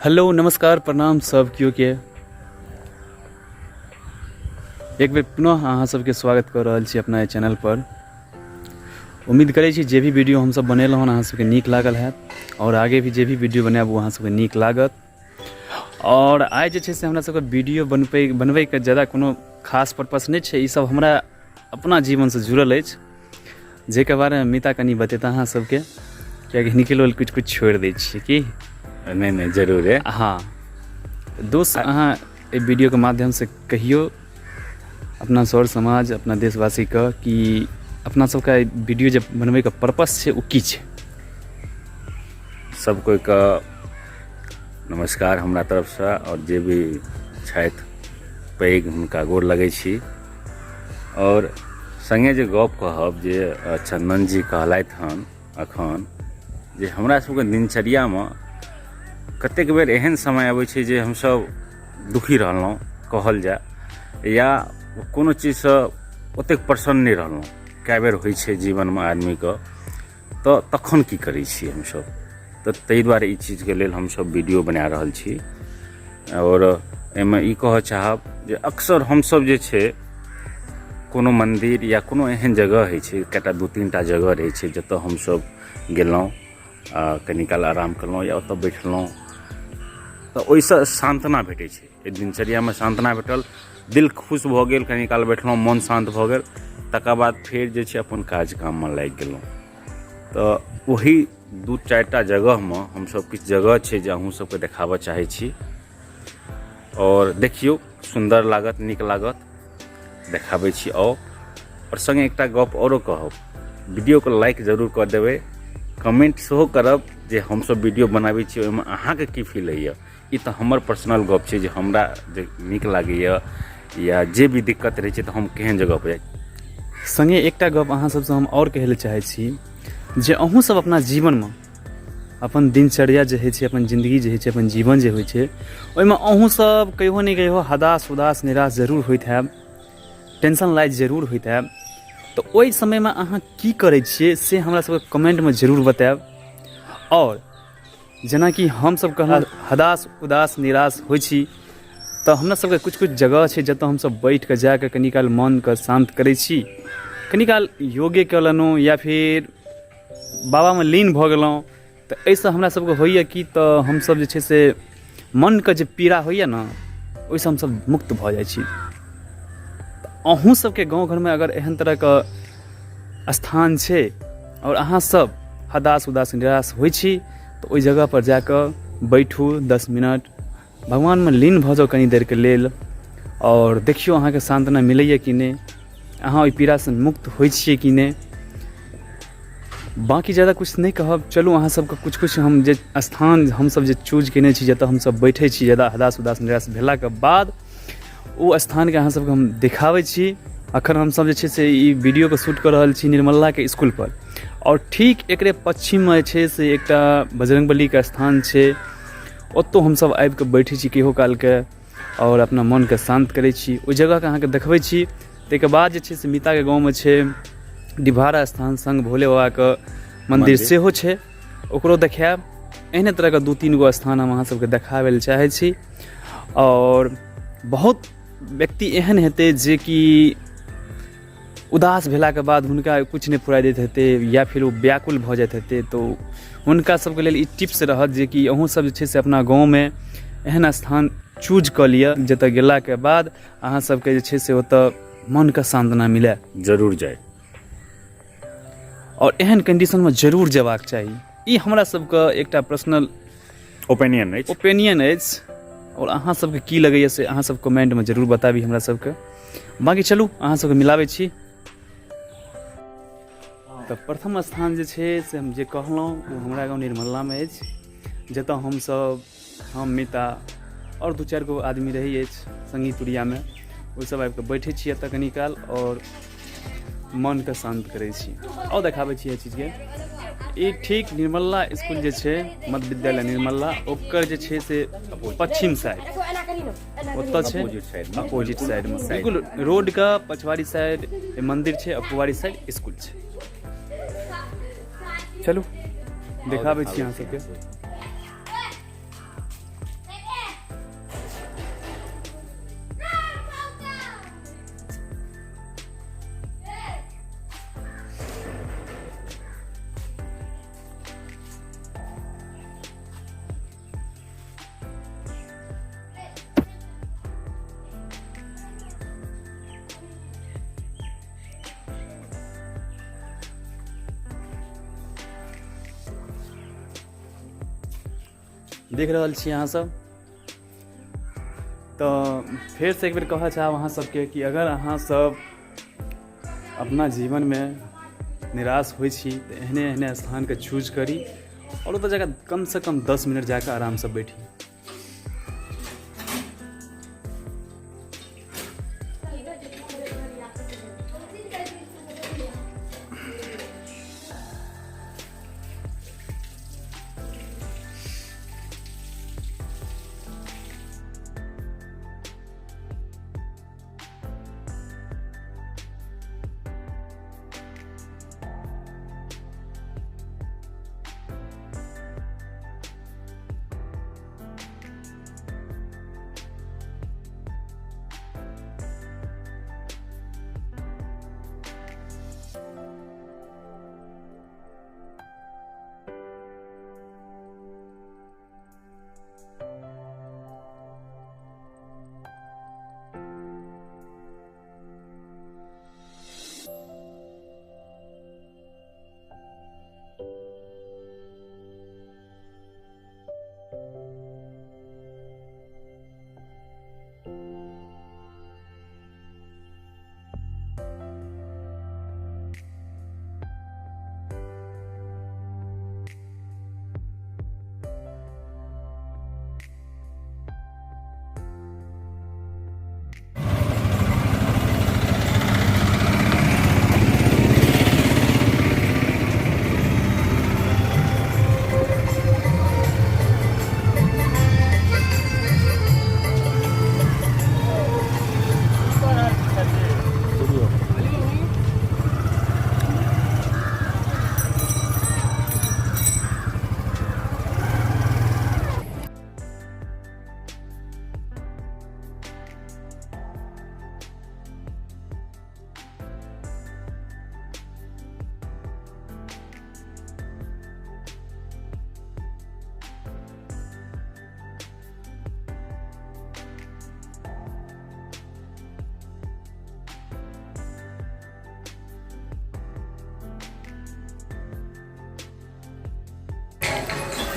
Hello नमस्कार प्रणाम सब केओ के एक बेर पुनः अहाँ सबके स्वागत कऽ रहल छी अपना एहि चैनल पर। उम्मीद करै छी जे भी वीडियो हमसब बनेलहुँ हन अहाँ सबके नीक लागल हैत आओर आगे भी जे भी वीडियो बनायब ओ अहाँ सबके नीक लागत। आओर आइ जे छै से हमरा सबके वीडियो बनबैके ज्यादा कोनो खास पर्पस नहि छै, ई सब हमरा अपना जीवनसँ जुड़ल अछि जाहिके बारेमे मिता कनि बतेता अहाँ सबके, कियाकि हिनके लेल किछु किछु छोड़ि दै छियै की नहि नहि जरूरे। हँ दोस्त, अहाँ एहि वीडियोके माध्यमसँ कहियौ अपना सर समाज अपना देशवासीके कि अपना सबके वीडियो जे बनबैके पर्पस छै ओ की छै। सब कोइके नमस्कार हमरा तरफसँ, आओर जे भी छथि पैघ हुनका गोर लगै छी। आओर सङ्गे जे गप कहब जे चन्दन जी कहलथि हन अखन जे हमरा सबके दिनचर्यामे कतेक बेर एहन समय अबै छै जे हमसब दुखी रहलहुँ कहल जाय, या कोनो चीजसँ ओतेक प्रसन्न नहि रहलहुँ। कए बेर होइ छै जीवनमे आदमीके, तऽ तखन की करै छी हमसब? तऽ ताहि दुआरे ई चीजके लेल हमसब वीडियो बना रहल छी। आओर एहिमे ई कहऽ चाहब जे अक्सर हमसब जे छै कोनो मन्दिर या कोनो एहन जगह होइ छै, कएटा दू तीन टा जगह रहै छै जतऽ हमसब गेलहुँ आ कनी काल आराम केलहुँ या ओतऽ बैठलहुँ, तऽ ओहिसँ सान्त्वना भेटै छै। एहि दिनचर्यामे सान्त्वना भेटल, दिल खुश भऽ गेल, कनी काल बैठलहुँ मन शान्त भऽ गेल, तकर बाद फेर जे छै अपन काज काममे लागि गेलहुँ। तऽ ओही दू चारिटा जगहमे हमसब किछु जगह छै जे अहूँ सबके देखाबऽ चाहै छी। आओर देखियौ सुन्दर लागत, नीक लागत, देखाबै छी। आउ, आओर सङ्गे एकटा गप आओरो कहब, वीडियोके लाइक जरूर कऽ देबै, कमेंट सेहो करब जे हमसब वीडियो बनाबै छी ओहिमे अहाँके की फील होइए। ई तऽ हमर पर्सनल गप छै जे हमरा जे नीक लागैए या जे भी दिक्कत रहै छै तऽ हम केहन जगहपर जाइ। सङ्गे एकटा गप अहाँ सबसँ हम आओर कहै लए चाहै छी जे अहूँ सब अपना जीवनमे अपन दिनचर्या जे होइ छै, अपन जिन्दगी जे होइ छै, अपन जीवन जे होइ छै, ओहिमे अहूँ सब कहियो ने कहियो हदास उदास निराश जरूर होइत हैब, टेंशन लाइज जरूर होइत हैब। तऽ ओहि समयमे अहाँ की करै छियै से हमरा सबके कमेंटमे जरूर बतायब। आओर जेनाकि हमसब कहलहुँ हदास उदास निराश होइ छी तऽ हमरा सबके किछु किछु जगह छै जतऽ हमसब बैठिकऽ जाकऽ कनी काल मनके शान्त करै छी, कनी काल योगे कऽ लेलहुँ या फिर बाबामे लीन भऽ गेलहुँ। तऽ एहिसँ हमरा सबके होइए कि तऽ हमसब जे छै से मनके जे पीड़ा होइए ने ओहिसँ हमसब मुक्त भऽ जाइ छी। अहूँ सबके गाँव घरमे अगर एहन तरहके स्थान छै आओर अहाँ सब हदास उदास निराश होइ छी तऽ ओहि जगहपर जाकऽ बैठू 10 मिनट, भगवानमे लीन भऽ जाउ कनी देरके लेल आओर देखियौ अहाँके सान्त्वना मिलैए कि नहि, अहाँ ओहि पीड़ासँ मुक्त होइ छियै कि नहि। बाँकी ज्यादा किछु नहि कहब। चलू अहाँ सबके किछु किछु हम जे स्थान हमसब जे चूज केने छी जतऽ हमसब बैठै छी ज्यादा हदास उदास निराश भेलाके बाद, ओ स्थानके अहाँ सबके हम देखाबै छी। अखन हमसब जे छै से ई वीडियोके शूट कऽ रहल छी निर्मलाके इसकुलपर, आओर ठीक एकरे पश्चिममे जे छै से एकटा बजरङ्गबलीके स्थान छै, ओतौ हमसब आबिकऽ बैठै छी कहियो कालके आओर अपना मनके शान्त करै छी। ओहि जगहके अहाँके देखबै छी। ताहिके बाद जे छै से मिताके गाँवमे छै डिभारा स्थान सङ्ग भोले बाबाके मन्दिर सेहो छै, ओकरो देखायब। एहने तरहके 2-3 गो स्थान हम अहाँ सबके देखाबै लए चाहै छी। आओर बहुत व्यक्ति एहन हेतै जे कि उदास भेलाके बाद हुनका किछु नहि फुराइ दैत हेतै या फिर ओ व्याकुल भऽ जाइत हेतै, तऽ हुनका सबके लेल ई टिप्स रहत जे कि अहूँ सब जे छै से अपना गाँवमे एहन स्थान चूज कऽ लिअ जतऽ गेलाके बाद अहाँ सबके जे छै से ओतऽ मनके सान्त्वना मिलए। जरूर जाय आओर एहन कंडीशनमे जरूर जेबाक चाही। ई हमरा सबके एकटा पर्सनल ओपिनियन अछि, ओपिनियन अछि। आओर अहाँ सबके की लगैए से अहाँ सब कमेंटमे जरूर बताबी हमरा सबके। बाँकी चलू अहाँ सबके मिलाबै छी। तऽ प्रथम स्थान जे छै से हम जे कहलहुँ ओ हमरा गाँव निर्मलामे अछि, जतऽ हमसब हम मिता आओर 2-4 गो आदमी रहै अछि सङ्गी तुरियामे, ओसब आबिकऽ बैठै छी एतऽ कनी काल आओर मनके शान्त करै छी। आओर देखाबै छी एहि चीजके। ई ठीक निर्मला इसकुल जे छै मध्य विद्यालय निर्मला, ओकर जे छै से पश्चिम साइड ओतऽ छै, अपोजिट साइडमे बिल्कुल रोडके पछवाड़ी साइड मन्दिर छै, अपुवारी साइड इसकुल छै। चलू देखाबै छी अहाँ सबके। देख रहल छी अहाँसभ। तऽ फेरसँ एक बेर कहऽ चाहब अहाँ सबके कि अगर अहाँ सब अपना जीवनमे निराश होइ छी तऽ एहने एहने स्थानके चूज करी आओर ओतऽ जाकऽ कमसँ कम 10 मिनट जाकऽ आरामसँ बैठी।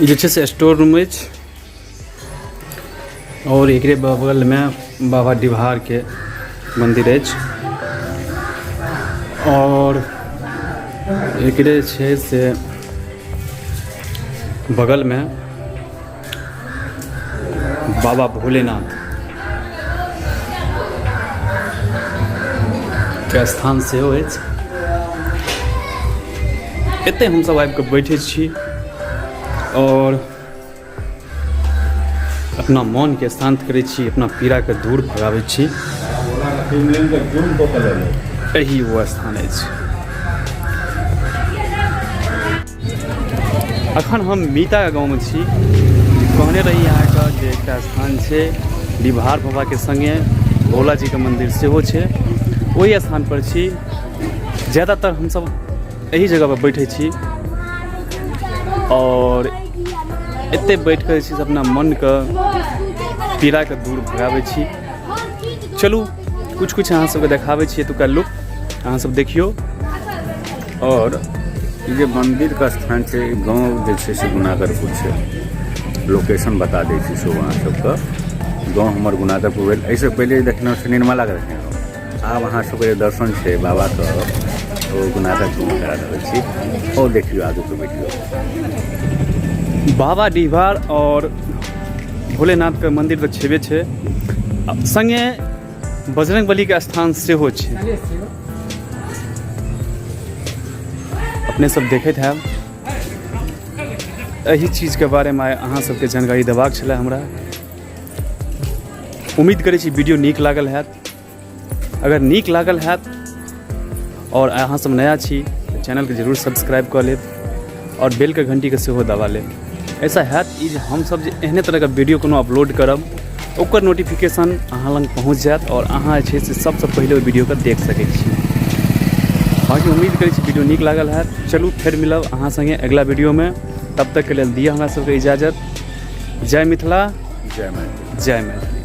ई जे छै से स्टोर रूम अछि आओर एकरे बगलमे बाबा डिहबारके मन्दिर अछि आओर एकरे छै से बगलमे बाबा भोलेनाथ के स्थान सेहो अछि। एतय हमसभ आबि कऽ बैठै छी आओर अपना मोनके शान्त करै छी, अपना पीड़ाके दूर भगाबै छी। एहि ओ स्थान अछि। अखन हम मीता गाँवमे छी। कहने रही अहाँके जे एकटा स्थान छै डिहबार बाबाके सङ्गे भोलाजीके मन्दिर सेहो छै, ओहि स्थानपर छी। ज्यादातर हमसब एही जगहपर बैठै छी आओर एतहि बैठिकऽ जे छै से अपना मनके पीड़ाके दूर भगाबै छी। चलू किछु किछु अहाँ सबके देखाबै छी एतुका लुक, अहाँ सब देखियौ। आओर ई जे मन्दिरके स्थान छै, ई गाँव जे छै से गुनाकरपुर छै। लोकेशन बता दै छी सेहो अहाँ सबके। गाँव हमर गुनाकरपुर भेल। एहिसँ पहिले देखने से निर्मलाके देखने रहौँ। आब अहाँ सबके जे दर्शन छै बाबाके ओ गुनाकरपुरमे करा रहल छी। आओर देखियौ आगूके वीडियो। बाबा डिहबार आओर भोलेनाथके मन्दिर तऽ छेबे छै, सङ्गे बजरंग बलीके स्थान सेहो छै। अपने सब देखैत हैब। एहि चीजके बारेमे आइ अहाँ सबके जानकारी देबाक छलै हमरा। उम्मीद करै छी वीडियो नीक लागल हैत। अगर नीक लागल हैत आओर अहाँ सब नया छी तऽ चैनलके जरूर सब्सक्राइब कऽ लेब आओर बेलके घंटीके सेहो दबा लेब। ऐसा हैत ई जे हमसब जे एहने तरहके वीडियो कोनो अपलोड करब ओकर नोटिफिकेशन अहाँ लग पहुँच जायत आओर अहाँ जे छै से सबसँ पहिले ओहि वीडियोके देख सकै छी। बाँकी उम्मीद करै छी वीडियो नीक लागल हैत। चलू फेर मिलब अहाँ सङ्गे अगिला वीडियोमे, तब तकके लेल दिअ हमरा सबके इजाजत। जय मिथिला, जय मैथिली, जय मैथिली।